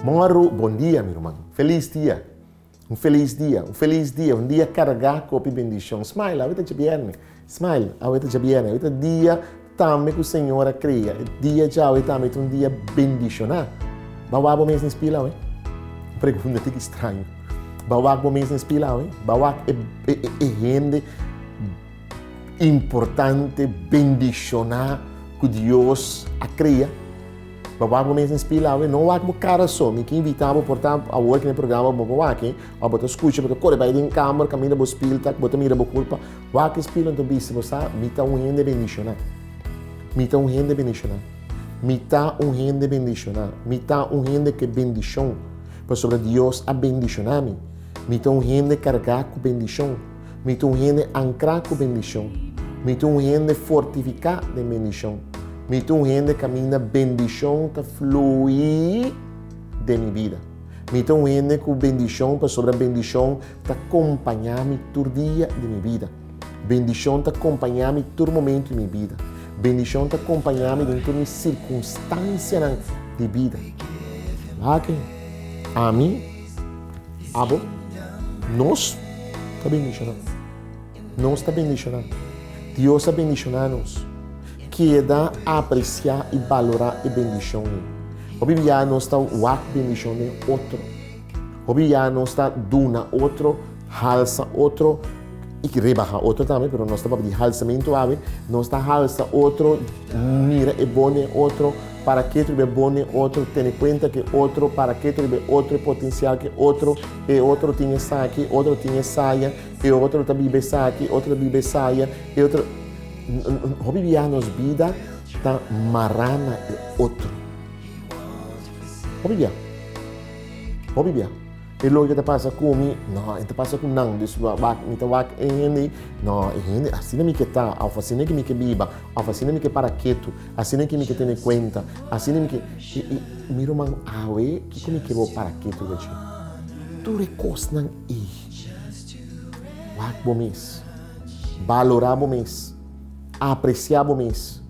Mòru, bon dia mi ruman. Felis dia. Un felis dia, un felis dia, un dia kargá ku hopi bendishon. Smile, awe ta djabièrnè. Smile, awe ta djabièrnè. Awe ta dia tambe ku Señor a krea. E dia djawe tambe ta un dia bendishoná. Bo a wak bo mes den spil awe? Un pregunta tiki straño. Bo a wak bo mes den spil awe? Bo a wak e e hende importante bendishoná ku Dios a krea? Bo wak bo mes den spil awe, no wak bo kara so. Mi ke invita bo por ta awor ki na e programa bo por wak e, of bo ta skucha, bo ta kore bai den kamer kaminda bo spil ta, bo ta mira bo kurpa. Wak e spil anto bisa bo sa, mi ta un hende bendishoná. Mi ta un hende bendishoná. Mi ta un hende bendishoná. Mi ta un hende ku e bendishon, pasobra Dios a bendishoná mi. Mi ta un hende kargá ku bendishon. Mi ta un hende ankrá ku bendishon. Mi ta un hende fortifiká den bendishon. Mi ta un hende kaminda bendishon ta fluí den mi bida. Mi ta un hende ku bendishon pasobra bendishon ta kompañá mi tur dia di mi bida. Bendishon ta kompañá mi tur momentu di mi bida. Bendishon ta kompañá mi den tur mi sirkunstansianan di bida. Wak, ami. Abo, nos ta bendishoná. Nos ta bendishoná. Dios a bendishoná nos. Keda apresiá i balorá e bendishon ei. Hopi bia nos ta wak bendishon den otro. Hopi bia nos ta duna otro, halsa otro i rebaha otro tambe, pero nos ta papia di halsamentu awe. Nos ta halsa otro, mira e bon den otro. Para ke riba e bon den otro, tene kuenta ke otro, para ke riba e otro e potensial ke otro, e otro tin esaki, e otro tin esaya, e otro ta biba esaki, e otro ta biba esaya, e otro. Hopi bia nos bida ta mará na e otro. Hopi bia. Hopi bia. E loke ta pasa ku mi, no, e ta pasa ku nan. Dus wak, mi ta wak e hende ei, no, e hende asina mi ke ta, òf asina ke mi ke biba, òf asina mi ke para ketu, asina ke mi ke tene kuenta, asina mi ke. I, i, mi ruman, awe kiko mi ke bo para ketu riba dje? Tur e kosnan ei, wak bo mes, balorá bo mes, apresiá bo mes,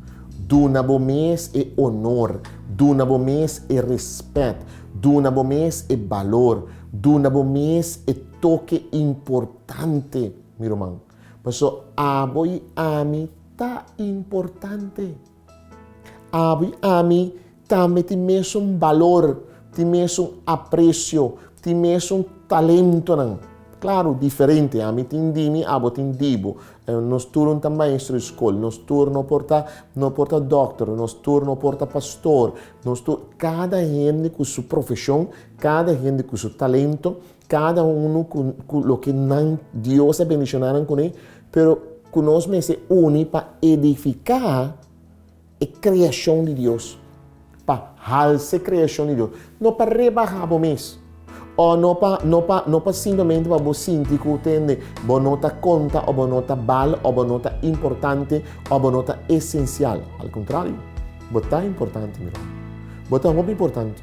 duna bo mes e onor, duna bo mes e rèspèt, Duna bo mes e balor, duna bo mes e toke importante, mi ruman. Paso abo i ami ta importante. Abo i ami tambe tin mesun balor, tin mesun apresio, tin mesun talentonan. Claro, diferente. Ami tin di mi, abo tin di bo. Nos tur un ta maestro di skol, nos tur no por ta no por ta dòkter, nos tur no por ta pastor, nos tur, kada hende ku su profeshon, kada hende ku su talento, kada unu ku ku loke nan Dios a bendishoná nan kuné, pero ku nos mester uni pa edifiká e kreashon di Dios, pa halsa e kreashon di Dios, no pa rebahá bo mes, o no pa, no pa, no pa simplemente pa bo sinti ku tende bo no ta konta o bo no ta bal o bo no ta importante o bo no ta esensial. Al kontrario, bo ta importante, mi ruman. Bo ta hopi importante.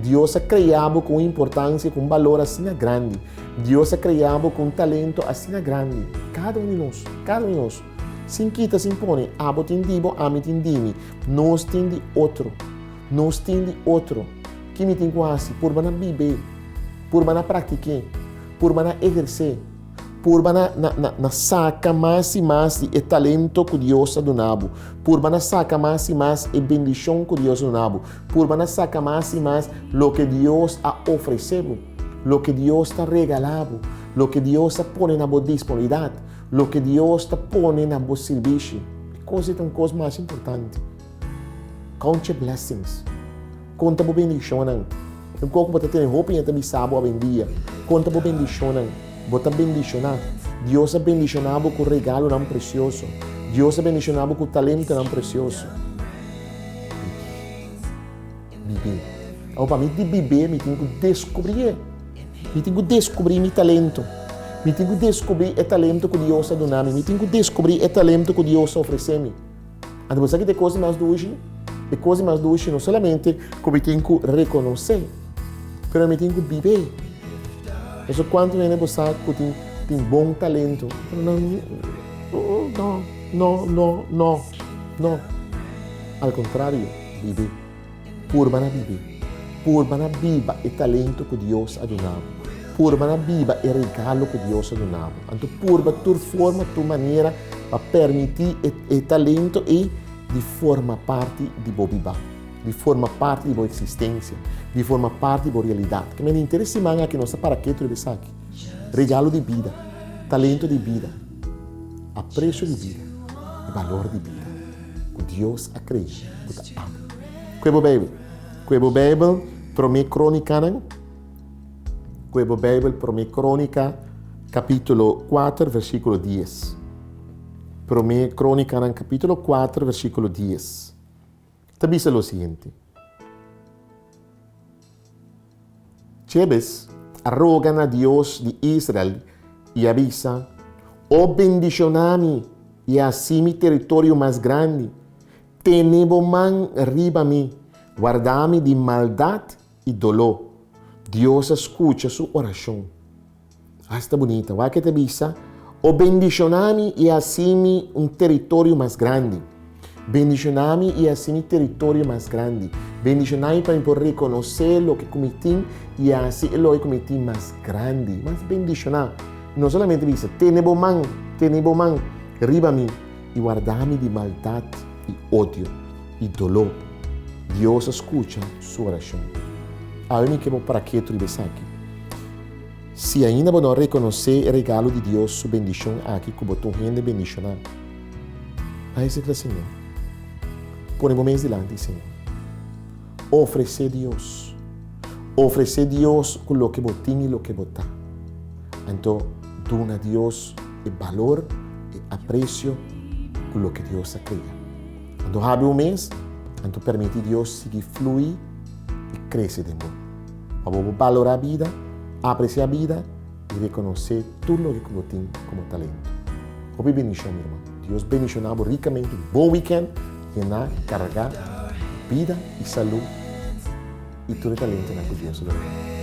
Dios a krea bo ku un importansia, ku un balor asina grandi. Dios a krea bo ku un talento asina grandi. Kada un di nos, kada un di nos. Sin kita, sin pone. Abo tin di bo, ami tin di mi. Nos tin di otro. Nos tin di otro. Ki mi tin ku hasi? Purba na bib'é. Purba na praktik'é. Purba na ehersé. Purba na, na, na, na saka mas i mas di e talento ku Dios a duna bo. Purba na saka mas i mas e bendishon ku Dios a duna bo. Purba na saka mas i mas loke Dios a ofresé bo, loke Dios ta regalá bo, loke Dios a pone na bo disponibilidat. Loke Dios ta pone na bo sirbishi, e kos ei ta un kos mas importante. Count your blessings. Konta bo bendishonnan. Un kos ku bo ta tene hopi hende ta bisa bo awendia, konta bo bendishonnan. Bo ta bendishoná. Dios a bendishoná bo ku regalonan presioso. Dios a bendishoná bo ku talentonan presioso. Bibi. Bibi. Awor pa mi di bib'é mi tin ku deskubrié. Mi tin ku deskubrí mi talento. Mi tin ku deskubrí e talento ku Dios a duna mi. Mi tin ku deskubrí e talento ku Dios a ofresé mi. Anto bo sa ki ta e kos di mas dushi? E kos di mas dushi no solamente ku mi tin ku rekonosé, pero mi tin ku bib'é. Pasobra kuantu hende bo sa ku tin tin bon talento, pero nan no, no, no, no, no. Al kontrario, bib'é. Purba na bib'é. Purba na biba e talento ku Dios a duna bo. Purba na biba e regalo ku Dios a duna bo. Anto purba tur forma, tur manera pa permití e e talento ei di forma parti di bo biba, di forma parti di bo eksistensia, di forma parti di bo realidat. Ke mende henter e siman aki nos ta para ketu riba esaki. Regalo di bida, talento di bida, apresio di bida i balor di bida ku Dios a krea ku ta abo. Kue bo Beibel. Kue bo Beibel, Promé Krónikanan. Kue bo Beibel, Promé Krónika, kapítulo 4, versíkulo 10. Promé Krónikanan, kapítulo 4, versíkulo 10. Ta bisa lo siguiente. Jebes a roga na Dios di Israel i a bisa, O bendishoná mi i hasi mi teritorio mas grandi. Tene bo man riba mi, warda mi di maldat i doló. Dios a skucha su orashon. Asta bunita. Wak e ta bisa, O bendishoná mi i hasi mi un teritorio mas grandi. Bendishoná mi i hasi mi teritorio mas grandi. Bendishoná mi pa mi por rekonosé loke ku mi tin i hasi e loke ku mi tin mas grandi. Mas bendishoná. No solamente bisa, Tene bo man, tene bo man riba mi i warda mi di maldat i odio i doló. Dios a skucha su orashon. Awe mi ke bo para ketu riba esaki. Si ainda bo no a rekonosé e regalo di Dios su bendishon aki ku bo ta un hende bendishoná, bai aserka Señor. Pone bo mes dilanti Señor. Ofresé Dios. Ofresé Dios ku loke bo tin i loke bo ta. Anto duna Dios e balor, e apresio ku loke Dios a krea. Anto habri bo mes, anto permití Dios sigui flui i krese den bo. Pa bo por balorá bida, apresiá bida i rekonosé tur loke ku bo tin komo talento. Hopi bendishon, mi ruman. Dios bendishoná bo rikamente. Bon wikènt, yená, kargá ku bida i salú i tur e talentonan ku Dios a duna bo.